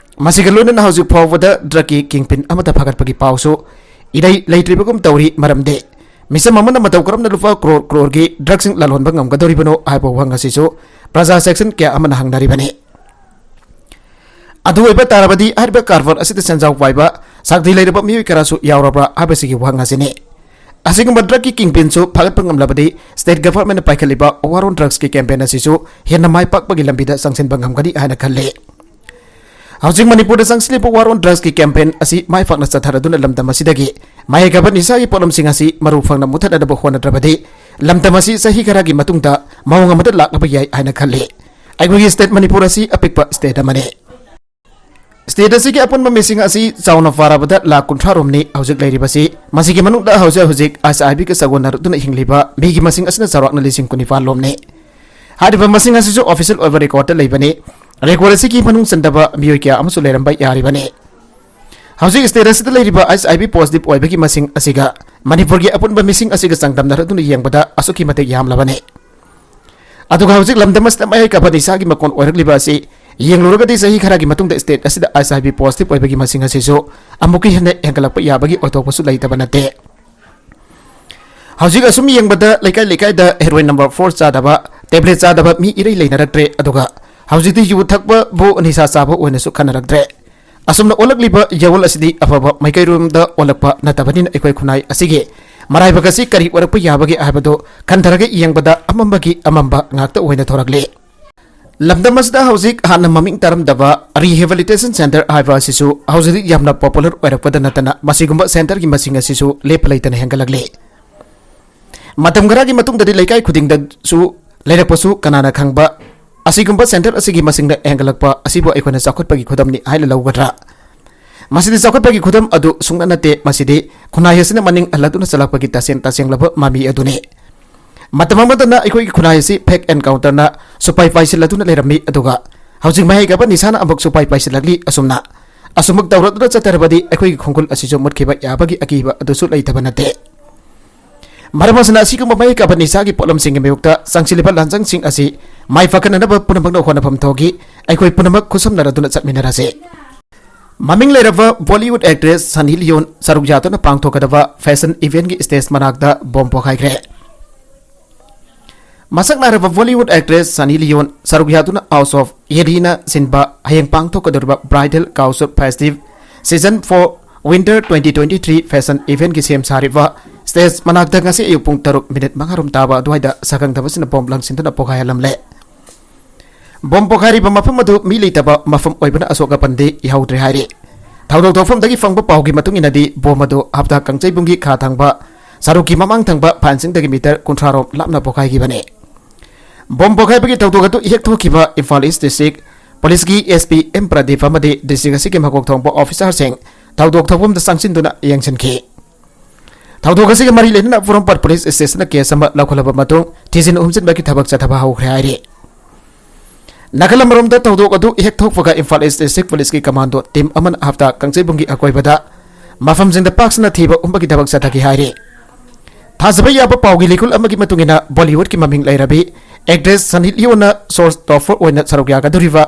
ꯃꯁꯤꯒ ꯂꯣꯏꯅꯅ ꯍꯧꯖꯤꯛ ꯐꯥꯎꯕꯗ drugꯀꯤ kingpin ꯑꯃꯠꯇ ꯐꯒꯠꯄꯒꯤ ꯄꯥꯎꯁꯨ ꯏꯔꯩ ꯂꯩꯇ꯭ꯔꯤꯕꯒꯨꯝ ꯇꯧꯔꯤ꯫ ꯃꯔꯝꯗꯤ ꯃꯤꯆꯝ ꯑꯃꯅ ꯃꯇꯧ ꯀꯔꯝꯅ ꯂꯨꯄꯥ ꯀ꯭ꯔꯣꯔ ꯀ꯭ꯔꯣꯔꯒꯤ drugꯁꯤꯡ ꯂꯂꯣꯟꯕ ꯉꯝꯒꯗꯧꯔꯤꯕꯅꯣ ꯍꯥꯏꯕ ꯋꯥꯍꯪ ꯑꯁꯤꯁꯨ ꯄ꯭ꯔꯖꯥ section ꯀꯌꯥ ꯑꯃꯅ ꯍꯪꯅꯔꯤꯕꯅꯤ꯫ ꯑꯗꯨ ꯑꯣꯏꯕ ꯇꯥꯔꯕꯗꯤ ꯍꯥꯏꯔꯤꯕ ꯀꯥꯔꯕꯥꯔ ꯑꯁꯤꯗ ꯁꯦꯟꯖꯥꯎ ꯄꯥꯏꯕ ꯁꯛꯇꯤ ꯂꯩꯔꯕ ꯃꯤꯑꯣꯏ ꯀꯌꯥꯁꯨ ꯌꯥꯎꯔꯕ꯭ꯔꯥ ꯍꯥꯏꯕꯁꯤꯒꯤ ꯋꯥꯍꯪ ꯑꯁꯤꯅꯤ꯫ ꯑꯁꯤꯒꯨꯝꯕ drugꯀꯤ kingpinꯁꯨ ꯐꯒꯠꯄ ꯉꯝꯂꯕꯗꯤ state governmentꯅ ꯄꯥꯏꯈꯠꯂꯤꯕ war on drugsꯀꯤ campaign ꯑꯁꯤꯁꯨ ꯍꯦꯟꯅ ꯃꯥꯏ ꯄꯥꯛꯄꯒꯤ ꯂꯝꯕꯤꯗ ꯆꯪꯁꯤꯟꯕ ꯉꯝꯒꯅꯤ ꯍꯥꯏꯅ ꯈꯜꯂꯤ꯫ ꯍꯧꯖꯤꯛ ꯃꯅꯤꯄꯨꯔꯗ ꯆꯪꯁꯤꯜꯂꯤꯕ war on drugsꯀꯤ campaign ꯑꯁꯤ ꯃꯥꯏ ꯄꯥꯛꯅ ꯆꯠꯊꯔꯗꯨꯅ ꯂꯝꯗꯝ ꯑꯁꯤꯗꯒꯤ ꯃꯍꯩ ꯀꯥꯕ ꯅꯤꯁꯥꯒꯤ ꯄꯣꯠꯂꯝꯁꯤꯡ ꯑꯁꯤ ꯃꯔꯨ ꯐꯪꯅ ꯃꯨꯊꯠꯅꯅꯕ ꯍꯣꯠꯅꯗ꯭ꯔꯕꯗꯤ ꯂꯝꯗꯝ ꯑꯁꯤ ꯆꯍꯤ ꯈꯔꯒꯤ ꯃꯇꯨꯡꯗ ꯃꯑꯣꯡ ꯑꯃꯗ ꯂꯥꯛꯂꯕ ꯌꯥꯏ ꯍꯥꯏꯅ ꯈꯜꯂꯤ꯫ ꯑꯩꯈꯣꯏꯒꯤ state ꯃꯅꯤꯄꯨꯔ ꯑꯁꯤ ꯑꯄꯤꯛꯄ state ꯑꯃꯅꯤ꯫ State ꯑꯁꯤꯒꯤ ꯑꯄꯨꯟꯕ ꯃꯤꯁꯤꯡ ꯑꯁꯤ ꯆꯥꯎꯅ ꯄꯥꯔꯕꯗ ꯂꯥꯈ ꯀꯨꯟꯊ꯭ꯔꯥ ꯔꯣꯝꯅꯤ ꯍꯧꯖꯤꯛ ꯂꯩꯔꯤꯕꯁꯤ꯫ ꯃꯁꯤꯒꯤ ꯃꯅꯨꯡꯗ ꯍꯧꯖꯤꯛ ꯍꯧꯖꯤꯛ HIVꯒ ꯆꯥꯒꯣꯟꯅꯔꯗꯨꯅ ꯍꯤꯡꯂꯤꯕ ꯃꯤꯒꯤ ꯃꯁꯤꯡ ꯑꯁꯤꯅ ꯆꯥꯎꯔꯥꯛꯅ ꯂꯤꯁꯤꯡ ꯀꯨꯟꯅꯤꯄꯥꯜ ꯂꯣꯝꯅꯤ꯫ ꯍꯥꯏꯔꯤꯕ ꯃꯁꯤꯡ ꯑꯁꯤꯁꯨ official ꯑꯣꯏꯕ recordꯇ ꯂꯩꯕꯅꯤ꯫ Record ꯑꯁꯤꯒꯤ ꯃꯅꯨꯡ ꯆꯟꯗꯕ ꯃꯤꯑꯣꯏ ꯀꯌꯥ ꯑꯃꯁꯨ ꯂꯩꯔꯝꯕ ꯌꯥꯔꯤꯕꯅꯤ꯫ ꯍꯧꯖꯤꯛ state ꯑꯁꯤꯗ ꯂꯩꯔꯤꯕ HIV positive ꯑꯣꯏꯕꯒꯤ ꯃꯁꯤꯡ ꯑꯁꯤꯒ ꯃꯅꯤꯄꯨꯔꯒꯤ ꯑꯄꯨꯟꯕ ꯃꯤꯁꯤꯡ ꯑꯁꯤꯒ ꯆꯥꯡꯗꯝꯅꯔꯗꯨꯅ ꯌꯦꯡꯕꯗ ꯑꯁꯨꯛꯀꯤ ꯃꯇꯤꯛ ꯌꯥꯝꯂꯕꯅꯤ꯫ ꯑꯗꯨꯒ ꯍꯧꯖꯤꯛ ꯂꯝꯗꯝ ꯑꯁꯤꯗ ꯃꯍꯩ ꯀꯥꯕ ꯅꯤꯁꯥꯒꯤ ꯃꯀꯣꯟ ꯑꯣꯏꯔꯛꯂꯤꯕ ꯑꯁꯤ ꯌꯦꯡꯂꯨꯔꯒꯗꯤ ꯆꯍꯤ ꯈꯔꯒꯤ ꯃꯇꯨꯡꯗ state ꯑꯁꯤꯗ HIV positive ꯑꯣꯏꯕꯒꯤ ꯃꯁꯤꯡ ꯑꯁꯤꯁꯨ ꯑꯃꯨꯛꯀ ꯍꯦꯟꯅ ꯍꯦꯟꯒꯠꯂꯛꯄ ꯌꯥꯕꯒꯤ ꯑꯣꯏꯊꯣꯛꯄꯁꯨ ꯂꯩꯇꯕ ꯅꯠꯇꯦ꯫ ꯍꯧꯖꯤꯛ ꯑꯁꯨꯝ ꯌꯦꯡꯕꯗ ꯂꯩꯀꯥꯏ ꯂꯩꯀꯥꯏꯗ heroin number four ꯆꯥꯗꯕ, tablet ꯆꯥꯗꯕ ꯃꯤ ꯏꯔꯩ ꯂꯩꯅꯔꯛꯇ꯭ꯔꯦ꯫ ꯑꯗꯨꯒ ꯍꯧꯖꯤꯛꯇꯤ ꯌꯨ ꯊꯛꯄꯕꯨ ꯅꯤꯁꯥ ꯆꯥꯕ ꯑꯣꯏꯅꯁꯨ ꯈꯟꯅꯔꯛꯇ꯭ꯔꯦ꯫ ꯑꯁꯨꯝꯅ ꯑꯣꯜꯂꯛꯂꯤꯕ ꯌꯥꯋꯣꯜ ꯑꯁꯤꯗꯤ ꯑꯐꯕ ꯃꯥꯏꯀꯩꯔꯣꯝꯗ ꯑꯣꯜꯂꯛꯄ ꯅꯠꯇꯕꯅꯤꯅ ꯑꯩꯈꯣꯏ ꯈꯨꯟꯅꯥꯏ ꯑꯁꯤꯒꯤ ꯃꯔꯥꯏꯕꯛ ꯑꯁꯤ ꯀꯔꯤ ꯑꯣꯏꯔꯛꯄ ꯌꯥꯕꯒꯦ ꯍꯥꯏꯕꯗꯨ ꯈꯟꯊꯔꯒ ꯌꯦꯡꯕꯗ ꯑꯃꯝꯕꯒꯤ ꯑꯃꯝꯕ ꯉꯥꯛꯇ ꯑꯣꯏꯅ ꯊꯣꯔꯛꯂꯤ꯫ ꯂꯝꯗꯝ ꯑꯁꯤꯗ ꯍꯧꯖꯤꯛ ꯍꯥꯟꯅ ꯃꯃꯤꯡ ꯇꯥꯔꯝꯗꯕ rehabilitation center ꯍꯥꯏꯕ ꯑꯁꯤꯁꯨ ꯍꯧꯖꯤꯛ ꯌꯥꯝꯅ popular ꯑꯣꯏꯔꯛꯄꯗ ꯅꯠꯇꯅ ꯃꯁꯤꯒꯨꯝꯕ centerꯒꯤ ꯃꯁꯤꯡ ꯑꯁꯤꯁꯨ ꯂꯦꯞꯄ ꯂꯩꯇꯅ ꯍꯦꯟꯒꯠꯂꯛꯂꯤ꯫ ꯃꯇꯝ ꯈꯔꯒꯤ ꯃꯇꯨꯡꯗꯗꯤ ꯂꯩꯀꯥꯏ ꯈꯨꯗꯤꯡꯗꯁꯨ ꯂꯩꯔꯛꯄꯁꯨ ꯀꯅꯥꯅ ꯈꯪꯕ꯫ ꯑꯁꯤꯒꯨꯝꯕ center ꯑꯁꯤꯒꯤ ꯃꯁꯤꯡꯗ ꯍꯦꯟꯒꯠꯂꯛꯄ ꯑꯁꯤꯕꯨ ꯑꯩꯈꯣꯏꯅ ꯆꯥꯎꯈꯠꯄꯒꯤ ꯈꯨꯗꯝꯅꯤ ꯍꯥꯏꯅ ꯂꯧꯒꯗ꯭ꯔꯥ? ꯃꯁꯤꯗꯤ ꯆꯥꯎꯈꯠꯄꯒꯤ ꯈꯨꯗꯝ ꯑꯗꯨ ꯁꯨꯡꯅ ꯅꯠꯇꯦ, ꯃꯁꯤꯗꯤ ꯈꯨꯟꯅꯥꯏ ꯑꯁꯤꯅ ꯃꯅꯤꯡ ꯍꯜꯂꯗꯨꯅ ꯆꯠꯂꯛꯄꯒꯤ ꯇꯁꯦꯡ ꯇꯁꯦꯡꯂꯕ ꯃꯃꯤ ꯑꯗꯨꯅꯤ꯫ ꯃꯇꯝ ꯑꯃꯗꯅ ꯑꯩꯈꯣꯏꯒꯤ ꯈꯨꯟꯅꯥꯏ ꯑꯁꯤ ꯐꯦꯛ ꯑꯦꯟꯀꯥꯎꯟꯇꯔꯅ ꯁꯨꯄꯥꯏ ꯄꯥꯏꯁꯤꯜꯂꯗꯨꯅ ꯂꯩꯔꯝꯃꯤ, ꯑꯗꯨꯒ ꯍꯧꯖꯤꯛ ꯃꯍꯩ ꯀꯥꯕ ꯅꯤꯁꯥꯅ ꯑꯃꯨꯛ ꯁꯨꯄꯥꯏ ꯄꯥꯏꯁꯤꯜꯂꯛꯂꯤ꯫ ꯑꯁꯨꯝꯅ ꯑꯁꯨꯃꯛ ꯇꯧꯔꯗꯨꯅ ꯆꯠꯊꯔꯕꯗꯤ ꯑꯩꯈꯣꯏꯒꯤ ꯈꯣꯡꯒꯨꯜ ꯑꯁꯤꯁꯨ ꯃꯨꯠꯈꯤꯕ ꯌꯥꯕꯒꯤ ꯑꯀꯤꯕ ꯑꯗꯨꯁꯨ ꯂꯩꯇꯕ ꯅꯠꯇꯦ꯫ ꯃꯔꯝ ꯑꯁꯤꯅ ꯑꯁꯤꯒꯨꯝꯕ ꯃꯍꯩ ꯀꯥꯕ ꯅꯤꯁꯥꯒꯤ ꯄꯣꯠꯂꯝꯁꯤꯡꯒꯤ ꯃꯥꯌꯣꯛꯇ ꯆꯪꯁꯤꯜꯂꯤꯕ ꯂꯥꯟꯖꯪꯁꯤꯡ ꯑꯁꯤ ꯃꯥꯏ ꯄꯥꯛꯍꯟꯅꯅꯕ ꯄꯨꯝꯅꯃꯛꯅ ꯍꯣꯠꯅꯐꯝ ꯊꯣꯛꯈꯤ꯫ ꯑꯩꯈꯣꯏ ꯄꯨꯝꯅꯃꯛ ꯈꯨꯠꯁꯝꯅꯔꯗꯨꯅ ꯆꯠꯃꯤꯟꯅꯔꯁꯤ꯫ ꯃꯃꯤꯡ ꯂꯩꯔꯕ ꯕꯣꯂꯤꯋꯨꯗ ꯑꯦꯛꯇ꯭ꯔꯦꯁ ꯁꯅꯤ ꯂꯤꯌꯣꯟ ꯁꯔꯨꯛ ꯌꯥꯗꯨꯅ ꯄꯥꯡꯊꯣꯛꯀꯗꯕ ꯐꯦꯁꯟ ꯏꯚꯦꯟꯠꯀꯤ ꯁ꯭ꯇꯦꯖ ꯃꯅꯥꯛꯇ ꯕꯣꯝ ꯄꯣꯈꯥꯏꯈ꯭ꯔꯦ꯫ ꯃꯁꯛ ꯅꯥꯏꯔꯕ ꯕꯣꯂꯤꯋꯨꯗ ꯑꯦꯛꯇ꯭ꯔꯦꯁ ꯁꯅꯤ ꯂꯤꯌꯣꯟ ꯁꯔꯨꯛ ꯌꯥꯗꯨꯅ ꯍꯥꯎꯁ ꯑꯣꯐ ꯑꯦꯂꯤꯅ ꯁꯤꯟꯕ ꯍꯌꯦꯡ ꯄꯥꯡꯊꯣꯛꯀꯗꯧꯔꯤꯕ bridal couture festive season for winter twenty twenty three fashion ꯏꯚꯦꯟꯠꯀꯤ ꯁꯦꯝ ꯁꯥꯔꯤꯕ ꯁ꯭ꯇꯦꯖ ꯃꯅꯥꯛꯇ ꯉꯁꯤ ꯑꯌꯨꯛ ꯄꯨꯡ ꯇꯔꯨꯛ ꯃꯤꯅꯤꯠ ꯃꯉꯥꯔꯣꯝ ꯇꯥꯕ ꯑꯗꯨꯋꯥꯏꯗ ꯁꯛꯈꯪꯗꯕꯁꯤꯡꯅ ꯕꯣꯝ ꯂꯪꯁꯤꯟꯗꯨꯅ ꯄꯣꯈꯥꯏꯍꯜꯂꯝꯂꯦ꯫ ꯕꯣꯝ ꯄꯣꯈꯥꯏꯔꯤꯕ ꯃꯐꯝ ꯑꯗꯨ ꯃꯤ ꯂꯩꯇꯕ ꯃꯐꯝ ꯑꯣꯏꯕꯅ ꯑꯁꯣꯛ ꯑꯄꯟꯗꯤ ꯌꯥꯎꯗ꯭ꯔꯦ ꯍꯥꯏꯔꯤ꯫ ꯊꯧꯗꯣꯛ ꯊꯣꯛꯐꯝꯗꯒꯤ ꯐꯪꯕ ꯄꯥꯎꯒꯤ ꯃꯇꯨꯡ ꯏꯟꯅꯗꯤ ꯕꯣꯝ ꯑꯗꯨ ꯍꯞꯇꯥ ꯀꯥꯡꯖꯩꯕꯨꯡꯒꯤ ꯈꯥ ꯊꯪꯕ ꯁꯔꯨꯛꯀꯤ ꯃꯃꯥꯡ ꯊꯪꯕ ꯐꯥꯟꯁꯤꯡꯗꯒꯤ ꯃꯤꯇꯔ ꯀꯨꯟꯊ꯭ꯔꯥ ꯔꯣꯝ ꯂꯥꯞꯅ ꯄꯣꯈꯥꯏꯈꯤꯕꯅꯤ꯫ ꯕꯣꯝ ꯄꯣꯈꯥꯏꯕꯒꯤ ꯊꯧꯗꯣꯛ ꯑꯗꯨ ꯏꯍꯦꯛ ꯊꯣꯛꯈꯤꯕ ꯏꯝꯐꯥꯜ ꯏꯁ ꯗꯤꯁꯇ꯭ꯔꯤꯛ ꯄꯨꯂꯤꯁꯀꯤ ꯑꯦꯁ ꯄꯤ ꯑꯦꯝ ꯄ꯭ꯔꯗꯤꯞ ꯑꯃꯗꯤ ꯗꯤꯁꯇ꯭ꯔꯤꯛ ꯑꯁꯤꯒꯤ ꯃꯀꯣꯛ ꯊꯣꯡꯕ ꯑꯣꯐꯤꯁꯥꯔꯁꯤꯡ ꯊꯧꯗꯣꯛ ꯊꯣꯛꯐꯝꯗ ꯆꯪꯁꯤꯟꯗꯨꯅ ꯌꯦꯡꯁꯤꯟꯈꯤ꯫ ꯊꯧꯗꯣꯛ ꯑꯁꯤꯒ ꯃꯔꯤ ꯂꯩꯅꯅ ꯄꯣꯔꯣꯝꯄꯥꯠ ꯄꯨꯂꯤꯁ ꯁ꯭ꯇꯦꯁꯟꯅ ꯀꯦꯁ ꯑꯃ ꯂꯧꯈꯠꯂꯕ ꯃꯇꯨꯡ ꯊꯤꯖꯤꯟ ꯍꯨꯝꯖꯤꯟꯕꯒꯤ ꯊꯕꯛ ꯆꯠꯊꯕ ꯍꯧꯈ꯭ꯔꯦ ꯍꯥꯏꯔꯤ꯫ ꯅꯥꯀꯜ ꯑꯃꯔꯣꯝꯗ ꯊꯧꯗꯣꯛ ꯑꯗꯨ ꯍꯦꯛ ꯊꯣꯛꯄꯒ ꯏꯝꯐꯥꯜ ꯏꯁ ꯗꯤꯁꯇ꯭ꯔꯤꯛ ꯄꯨꯂꯤꯁꯀꯤ ꯀꯃꯥꯟꯗꯣ ꯇꯤꯝ ꯑꯃꯅ ꯍꯞꯇꯥ ꯀꯥꯡꯖꯩꯕꯨꯡꯒꯤ ꯑꯀꯣꯏꯕꯗ ꯃꯐꯝꯁꯤꯡꯗ ꯄꯥꯛ ꯁꯟꯅ ꯊꯤꯕ ꯍꯨꯝꯕꯒꯤ ꯊꯕꯛ ꯆꯠꯊꯈꯤ ꯍꯥꯏꯔꯤ꯫ ꯊꯥꯖꯕ ꯌꯥꯕ ꯄꯥꯎꯒꯤ ꯂꯤꯈꯨꯜ ꯑꯃꯒꯤ ꯃꯇꯨꯡ ꯏꯟꯅ ꯕꯣꯂꯤꯋꯨꯗꯀꯤ ꯃꯃꯤꯡ ꯂꯩꯔꯕꯤ ꯑꯦꯛꯇ꯭ꯔꯦꯁ ꯁꯅꯤ ꯂꯤꯌꯣꯟꯅ ꯁꯣ ꯁ꯭ꯇꯣꯞꯄꯔ ꯑꯣꯏꯅ ꯁꯔꯨꯛ ꯌꯥꯒꯗꯧꯔꯤꯕ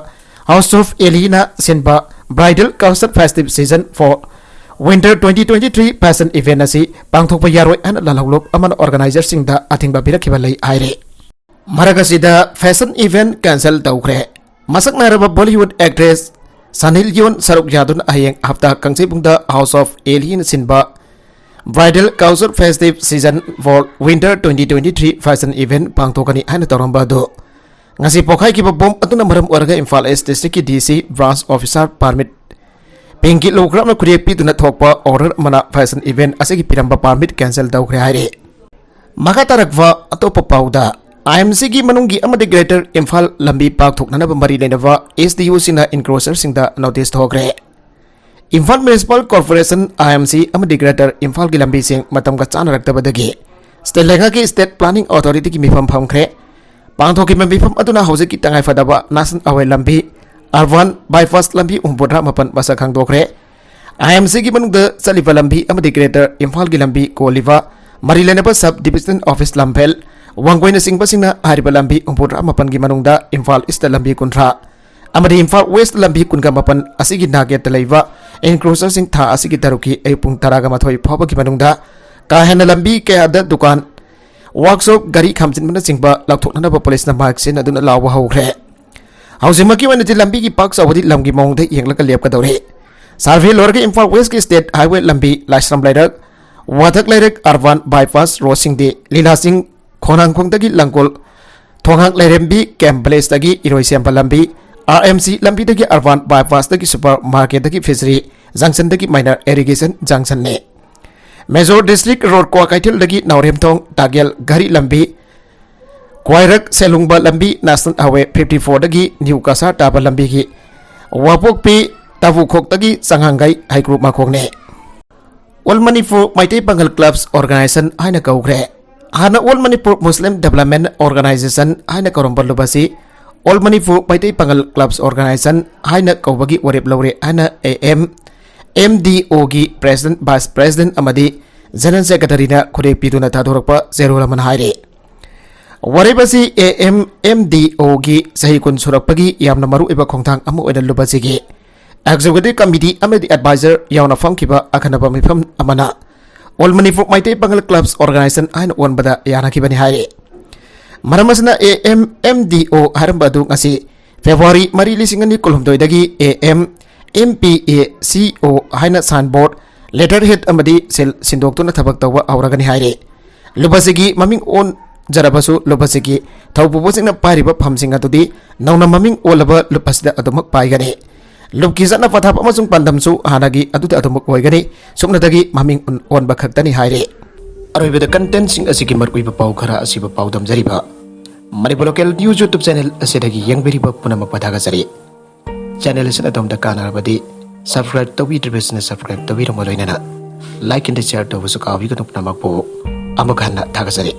ꯍꯥꯎꯁ ꯑꯣꯐ ꯑꯦꯂꯤꯅ ꯁꯤꯟꯕ bridal couture festive season for winter twenty twenty three fashion event ꯑꯁꯤ ꯄꯥꯡꯊꯣꯛꯄ ꯌꯥꯔꯣꯏ ꯍꯥꯏꯅ ꯂꯥꯜꯍꯧꯂꯨꯞ ꯑꯃꯅ ꯑꯣꯔꯒꯅꯥꯏꯖꯔꯁꯤꯡꯗ ꯑꯊꯤꯡꯕ ꯄꯤꯔꯛꯈꯤꯕ ꯂꯩ ꯍꯥꯏꯔꯤ꯫ ꯃꯔꯛ ꯑꯁꯤꯗ ꯐꯦꯁꯟ ꯏꯚꯦꯟꯠ ꯀꯦꯟꯁꯦꯜ ꯇꯧꯈ꯭ꯔꯦ꯫ ꯃꯁꯛ ꯅꯥꯏꯔꯕ ꯕꯣꯂꯤꯋꯨꯗ ꯑꯦꯛꯇ꯭ꯔꯦꯁ ꯁꯅꯤ ꯂꯤꯌꯣꯟ ꯁꯔꯨꯛ ꯌꯥꯗꯨꯅ ꯍꯌꯦꯡ ꯍꯞꯇꯥ ꯀꯥꯡꯖꯩꯕꯨꯡꯗ ꯍꯥꯎꯁ ꯑꯣꯐ ꯑꯦꯂꯤꯅ ꯁꯤꯟꯕ bridal couture festive season for winter twenty twenty three fashion event ꯄꯥꯡꯊꯣꯛꯀꯅꯤ ꯍꯥꯏꯅ ꯇꯧꯔꯝꯕ ꯑꯗꯨ ꯉꯁꯤ ꯄꯣꯈꯥꯏꯈꯤꯕ ꯕꯣꯝ ꯑꯗꯨꯅ ꯃꯔꯝ ꯑꯣꯏꯔꯒ ꯏꯝꯐꯥꯜ ꯏꯁ ꯗꯤꯁꯇ꯭ꯔꯤꯛꯀꯤ ꯗꯤ ꯁꯤ ꯕ꯭ꯔꯥꯟꯁ ꯑꯣꯐꯤꯁꯥꯔ ꯄꯥꯔꯃꯤꯠ ꯄꯤꯡꯀꯤ ꯂꯨꯈ꯭ꯔꯥꯞꯅ ꯈꯨꯔꯦꯞ ꯄꯤꯗꯨꯅ ꯊꯣꯛꯄ ꯑꯣꯔꯗꯔ ꯑꯃꯅ ꯐꯦꯁꯟ ꯏꯚꯦꯟꯠ ꯑꯁꯤꯒꯤ ꯄꯤꯔꯝꯕ ꯄꯥꯔꯃꯤꯠ ꯀꯦꯟꯁꯦꯜ ꯇꯧꯈ꯭ꯔꯦ ꯍꯥꯏꯔꯤ꯫ ꯃꯈꯥ ꯇꯥꯔꯛꯄ ꯑꯇꯣꯞꯄ ꯄꯥꯎꯗ, ꯑꯥꯏ ꯑꯦꯝ ꯁꯤꯒꯤ ꯃꯅꯨꯡꯒꯤ ꯑꯃꯗꯤ ꯒ꯭ꯔꯦꯇꯔ ꯏꯝꯐꯥꯜ ꯂꯝꯕꯤ ꯄꯥꯛꯊꯣꯛꯅꯅꯕ ꯃꯔꯤ ꯂꯩꯅꯕ ꯑꯦꯁ ꯗꯤ ꯑꯣꯁꯤꯡꯅ ꯏꯟꯀ꯭ꯔꯣꯆꯔꯁꯤꯡꯗ ꯅꯣꯇꯤꯁ ꯊꯣꯛꯈ꯭ꯔꯦ꯫ ꯏꯝꯐꯥꯜ ꯃ꯭ꯌꯨꯅꯤꯁꯤꯄꯥꯜ ꯀꯣꯔꯄꯣꯔꯦꯁꯟ, ꯑꯥꯏ ꯑꯦꯝ ꯁꯤ, ꯑꯃꯗꯤ ꯒ꯭ꯔꯦꯇꯔ ꯏꯝꯐꯥꯜꯒꯤ ꯂꯝꯕꯤꯁꯤꯡ ꯃꯇꯝꯒ ꯆꯥꯅꯔꯛꯇꯕꯗꯒꯤ ꯁ꯭ꯇꯦꯠ ꯂꯩꯉꯥꯛꯀꯤ ꯁ꯭ꯇꯦꯠ ꯄ꯭ꯂꯥꯅꯤꯡ ꯑꯣꯊꯣꯔꯤꯇꯤꯒꯤ ꯃꯤꯐꯝ ꯐꯝꯈ꯭ꯔꯦ꯫ ꯄꯥꯡꯊꯣꯛꯈꯤꯕ ꯃꯤꯐꯝ ꯑꯗꯨꯅ ꯍꯧꯖꯤꯛꯀꯤ ꯇꯉꯥꯏꯐꯗꯕ ꯅꯦꯁꯅꯦꯜ ꯍꯥꯏꯋꯦ ꯂꯝꯕꯤ, ꯑꯔꯕꯥꯟ ꯕꯥꯏꯄꯥꯁ ꯂꯝꯕꯤ ꯍꯨꯝꯐꯨꯇꯔꯥ ꯃꯥꯄꯟ ꯃꯁꯛ ꯈꯪꯗꯣꯛꯈ꯭ꯔꯦ꯫ ꯑꯥꯏ ꯑꯦꯝ ꯁꯤꯒꯤ ꯃꯅꯨꯡꯗ ꯆꯠꯂꯤꯕ ꯂꯝꯕꯤ ꯑꯃꯗꯤ ꯒ꯭ꯔꯦꯇꯔ ꯏꯝꯐꯥꯜꯒꯤ ꯂꯝꯕꯤ ꯀꯣꯜꯂꯤꯕ ꯃꯔꯤ ꯂꯩꯅꯕ ꯁꯕ ꯗꯤꯕꯤꯖꯅꯦꯜ ꯑꯣꯐꯤꯁ ꯂꯝꯐꯦꯜ, ꯋꯥꯡꯒꯣꯏꯅꯆꯤꯡꯕꯁꯤꯡꯅ ꯍꯥꯏꯔꯤꯕ ꯂꯝꯕꯤ ꯍꯨꯝꯐꯨꯇꯔꯥ ꯃꯥꯄꯟꯒꯤ ꯃꯅꯨꯡꯗ ꯏꯝꯐꯥꯜ ꯏꯁꯇ ꯂꯝꯕꯤ ꯀꯨꯟꯊ꯭ꯔꯥ ꯑꯃꯗꯤ ꯏꯝꯐꯥꯜ ꯋꯦꯁꯇ ꯂꯝꯕꯤ ꯀꯨꯟꯒ ꯃꯥꯄꯟ ꯑꯁꯤꯒꯤ ꯅꯥꯛꯌꯦꯠꯇ ꯂꯩꯕ ꯏꯟꯀ꯭ꯔꯣꯆꯔꯁꯤꯡ ꯊꯥ ꯑꯁꯤꯒꯤ ꯇꯔꯨꯛꯀꯤ ꯑꯌꯨꯛ ꯄꯨꯡ ꯇꯔꯥꯒ ꯃꯥꯊꯣꯏ ꯐꯥꯎꯕꯒꯤ ꯃꯅꯨꯡꯗ ꯀꯥ ꯍꯦꯟꯅ ꯂꯝꯕꯤ ꯀꯌꯥꯗ ꯗꯨꯀꯥꯟ, ꯋꯥꯔꯛꯁꯣꯞ, ꯒꯥꯔꯤ ꯈꯥꯝꯖꯤꯟꯕꯅꯆꯤꯡꯕ ꯂꯧꯊꯣꯛꯅꯅꯕ ꯄꯨꯂꯤꯁꯅ ꯃꯥꯏꯛ ꯁꯤꯖꯤꯟꯅꯗꯨꯅ ꯂꯥꯎꯕ ꯍꯧꯈ꯭ꯔꯦ꯫ ꯍꯧꯖꯤꯛꯃꯛꯀꯤ ꯑꯣꯏꯅꯗꯤ ꯂꯝꯕꯤꯒꯤ ꯄꯥꯛ ꯆꯥꯎꯕꯗꯤ ꯂꯝꯒꯤ ꯃꯑꯣꯡꯗ ꯌꯦꯡꯂꯒ ꯂꯦꯞꯀꯗꯧꯔꯤ꯫ ꯁꯔꯚꯦ ꯂꯣꯏꯔꯒ ꯏꯝꯐꯥꯜ ꯋꯦꯁꯀꯤ ꯁ꯭ꯇꯦꯠ ꯍꯥꯏꯋꯦ ꯂꯝꯕꯤ ꯂꯥꯏꯁ꯭ꯔꯝ ꯂꯩꯔꯛ, ꯋꯥꯊꯛ ꯂꯩꯔꯛ, ꯑꯔꯕꯥꯟ ꯕꯥꯏꯄꯥꯁ ꯔꯣꯗꯁꯤꯡꯗꯤ ꯂꯤꯂꯥꯆꯤꯡ, ꯈꯣꯡꯅꯥꯡꯈꯣꯡꯗꯒꯤ ꯂꯪꯒꯣꯜ, ꯊꯣꯡꯍꯥꯡ ꯂꯩꯔꯦꯝꯕꯤ ꯀꯦꯝꯞ ꯚꯤꯂꯦꯖꯇꯒꯤ ꯏꯔꯣꯏꯁꯦꯝꯕ ꯂꯝꯕꯤ, ꯑꯥꯔ ꯑꯦꯝ ꯁꯤ ꯂꯝꯕꯤꯗꯒꯤ ꯑꯔꯕꯥꯟ ꯕꯥꯏꯄꯥꯁꯇꯒꯤ ꯁꯨꯄꯔ ꯃꯥꯔꯀꯦꯠꯇꯒꯤ ꯐꯤꯁꯔꯤ ꯖꯪꯁꯟꯗꯒꯤ ꯃꯥꯏꯅꯔ ꯏꯔꯤꯒꯦꯁꯟ ꯖꯪꯁꯟꯅꯤ꯫ ꯃꯦꯖꯣꯔ ꯗꯤꯁꯇ꯭ꯔꯤꯛ ꯔꯣꯗ ꯀ꯭ꯋꯥꯀꯩꯊꯦꯜꯗꯒꯤ ꯅꯥꯎꯔꯦꯝꯊꯣꯡ ꯇꯥꯒꯦꯜ ꯘꯔꯤ ꯂꯝꯕꯤ, ꯀ꯭ꯋꯥꯏꯔꯛ ꯁꯦꯂꯨꯡꯕ ꯂꯝꯕꯤ ꯅꯦꯁꯅꯦꯜ ꯍꯥꯏꯋꯦ ꯐꯤꯐꯇꯤ ꯐꯣꯔꯗꯒꯤ ꯅ꯭ꯌꯨ ꯀꯁꯥꯔ ꯇꯥꯕ ꯂꯝꯕꯤꯒꯤ ꯋꯥꯄꯣꯛꯄꯤ ꯇꯥꯕꯨꯈꯣꯛꯇꯒꯤ ꯆꯉꯥꯡꯒꯩ ꯍꯩꯀ꯭ꯔꯨ ꯃꯈꯣꯡꯅꯤ꯫ All Manipur Meitei Pangal clubs organization ꯍꯥꯏꯅ ꯀꯧꯈ꯭ꯔꯦ꯫ ꯍꯥꯟꯅ all Manipur Muslim development organization ꯍꯥꯏꯅ ꯀꯧꯔꯝꯕ ꯂꯨꯞ ꯑꯁꯤ all Manipur Meitei Pangal clubs organization ꯍꯥꯏꯅ ꯀꯧꯕꯒꯤ ꯋꯥꯔꯦꯞ ꯂꯧꯔꯦ ꯍꯥꯏꯅ ꯑꯦ ꯑꯦꯝ ꯑꯦꯝ ꯗꯤ ꯑꯣꯒꯤ ꯄ꯭ꯔꯦꯁꯤꯗꯦꯟꯠ, ꯚꯥꯏꯁ ꯄ꯭ꯔꯦꯁꯤꯗꯦꯟꯠ ꯑꯃꯗꯤ ꯖꯦꯅꯔꯦꯜ ꯁꯦꯀ꯭ꯔꯦꯇꯔꯤꯅ ꯈꯨꯠꯌꯦꯛ ꯄꯤꯗꯨꯅ ꯊꯥꯗꯣꯔꯛꯄ ꯆꯦꯔꯣꯜ ꯑꯃꯅ ꯍꯥꯏꯔꯤ꯫ ꯋꯥꯔꯦꯞ ꯑꯁꯤ ꯑꯦ ꯑꯦꯝ ꯑꯦꯝ ꯗꯤ ꯑꯣꯒꯤ ꯆꯍꯤ ꯀꯨꯟ ꯁꯨꯔꯛꯄꯒꯤ ꯌꯥꯝꯅ ꯃꯔꯨꯑꯣꯏꯕ ꯈꯣꯡꯊꯥꯡ ꯑꯃ ꯑꯣꯏꯅ ꯂꯨꯞ ꯑꯁꯤꯒꯤ ꯑꯦꯛꯖꯤꯀ꯭ꯌꯨꯇꯤꯚ ꯀꯃꯤꯇꯤ ꯑꯃꯗꯤ ꯑꯦꯗꯚꯥꯏꯖꯔ ꯌꯥꯎꯅ ꯐꯝꯈꯤꯕ ꯑꯈꯟꯅꯕ ꯃꯤꯐꯝ ꯑꯃꯅ all Manipur Meitei Pangal clubs organization ꯍꯥꯏꯅ ꯑꯣꯟꯕꯗ ꯌꯥꯅꯈꯤꯕꯅꯤ ꯍꯥꯏꯔꯤ꯫ ꯃꯔꯝ ꯑꯁꯤꯅ ꯑꯦ ꯑꯦꯝ ꯑꯦꯝ ꯗꯤ ꯑꯣ ꯍꯥꯏꯔꯝꯕ ꯑꯗꯨ ꯉꯁꯤ ꯐꯦꯕ꯭ꯔꯨꯋꯥꯔꯤ ꯃꯔꯤ, ꯂꯤꯁꯤꯡ ꯑꯅꯤ ꯀꯨꯟꯍꯨꯝꯗꯣꯏꯗꯒꯤ ꯑꯦ ꯑꯦꯝ ꯑꯦꯝ ꯄꯤ ꯑꯦ ꯁꯤ ꯑꯣ ꯍꯥꯏꯅ ꯁꯥꯏꯟ ꯕꯣꯔꯗ, ꯂꯦꯇꯔ ꯍꯦꯗ ꯑꯃꯗꯤ ꯁꯤꯜ ꯁꯤꯟꯗꯣꯛꯇꯨꯅ ꯊꯕꯛ ꯇꯧꯕ ꯍꯧꯔꯒꯅꯤ ꯍꯥꯏꯔꯤ꯫ ꯂꯨꯞ ꯑꯁꯤꯒꯤ ꯃꯃꯤꯡ ꯑꯣꯟꯖꯔꯕꯁꯨ ꯂꯨꯞ ꯑꯁꯤꯒꯤ ꯊꯧꯄꯨꯕꯁꯤꯡꯅ ꯄꯥꯏꯔꯤꯕ ꯐꯝꯁꯤꯡ ꯑꯗꯨꯗꯤ ꯅꯧꯅ ꯃꯃꯤꯡ ꯑꯣꯜꯂꯕ ꯂꯨꯞ ꯑꯁꯤꯗ ꯑꯗꯨꯃꯛ ꯄꯥꯏꯒꯅꯤ꯫ ꯂꯨꯞꯀꯤ ꯆꯠꯅ ꯄꯊꯥꯞ ꯑꯃꯁꯨꯡ ꯄꯥꯟꯗꯝꯁꯨ ꯍꯥꯟꯅꯒꯤ ꯑꯗꯨꯗ ꯑꯗꯨꯃꯛ ꯑꯣꯏꯒꯅꯤ꯫ ꯁꯨꯞꯅꯇꯒꯤ ꯃꯃꯤꯡ ꯑꯣꯟ-, ꯑꯣꯟꯕ ꯈꯛꯇꯅꯤ ꯍꯥꯏꯔꯤ꯫ ꯑꯔꯣꯏꯕꯗ ꯀꯟꯇꯦꯟꯠꯁꯤꯡ ꯑꯁꯤꯒꯤ ꯃꯔꯨꯑꯣꯏꯕ ꯄꯥꯎ ꯈꯔ ꯑꯁꯤꯕꯨ ꯄꯥꯎꯗꯝꯖꯔꯤꯕ Manipur local news YouTube channel ꯑꯁꯤꯗꯒꯤ ꯌꯦꯡꯕꯤꯔꯤꯕ ꯄꯨꯝꯅꯃꯛꯄꯨ ꯊꯥꯒꯠꯆꯔꯤ꯫ ꯆꯦꯅꯦꯜ ꯑꯁꯤꯅ ꯑꯗꯣꯝꯗ ꯀꯥꯟꯅꯔꯕꯗꯤ Subscribe ꯇꯧꯕꯤꯗ꯭ꯔꯤꯕꯁꯤꯅ subscribe ꯇꯧꯕꯤꯔꯝꯕ ꯂꯣꯏꯅꯅ like and share ꯇꯧꯕꯁꯨ ꯀꯥꯎꯕꯤꯒꯅꯨ꯫ ꯄꯨꯝꯅꯃꯛꯄꯨ ꯑꯃꯨꯛ ꯍꯟꯅ ꯊꯥꯒꯠꯆꯔꯤ꯫